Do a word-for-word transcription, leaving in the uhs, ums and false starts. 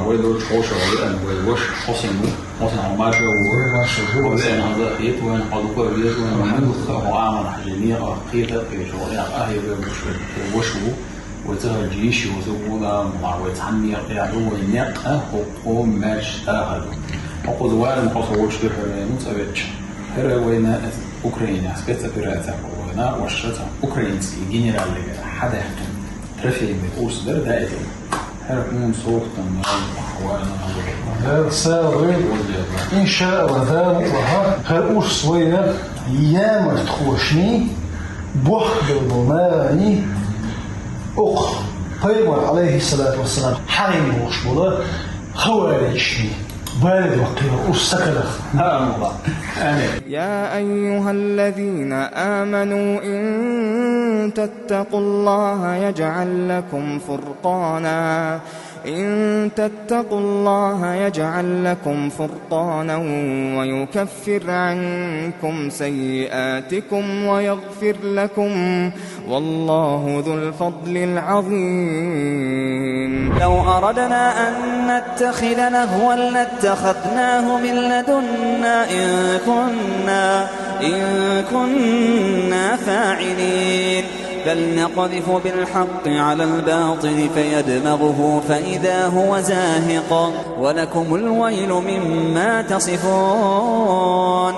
Вай долча хьошалгӀа веана, вай ваша хьо санна ва, хьо санна хьо марша ва. Вай марша ва. Хьо веана хаза хет вайна, хьо дукха веза вайна, муьлхха а хьо Ӏамарахьа жа некъа хетар кхеташ, вай ахье вай ваша, вай ваша ва. Вай ца хилча йиш йоацаш ва, Дала мукъ лахь, вай цхьан некъа тӀа да, вай некъа хӀокхо маьрша дахар ду. Хьо кхуза варна хьо со волча духьа вайна цӀа ветташ. ХӀара вайна Украине спецопераци хьо вайна, ваша цхьа украинский генерал легера хьадаьккхина трофейный урс дар даита. ХӀара хьона сохтам варна. Дала сагӀа дойла. Иншааллахь, Дала мукъ лахь, хӀара урс вайна ямартхошний, бохк белла наханий, укх пайхамар, Ӏалайхи ссалату вассалам, хьагӀ йолаш бола хаварижашний бале доккхийла урс сакарах. Амин. Амин. يا أيها الذين آمنوا إن تتقوا الله يجعل لكم فرقانا، إن تتقوا الله يجعل لكم فرقانا ويكفر عنكم سيئاتكم ويغفر لكم، والله ذو الفضل العظيم. لو أردنا أن نتخذ لهوا لاتخذناه من لدنا إن كنا، إن كنا فاعلين. بل نقذف بالحق على الباطل فيدمغه فإذا هو زاهق، ولكم الويل مما تصفون.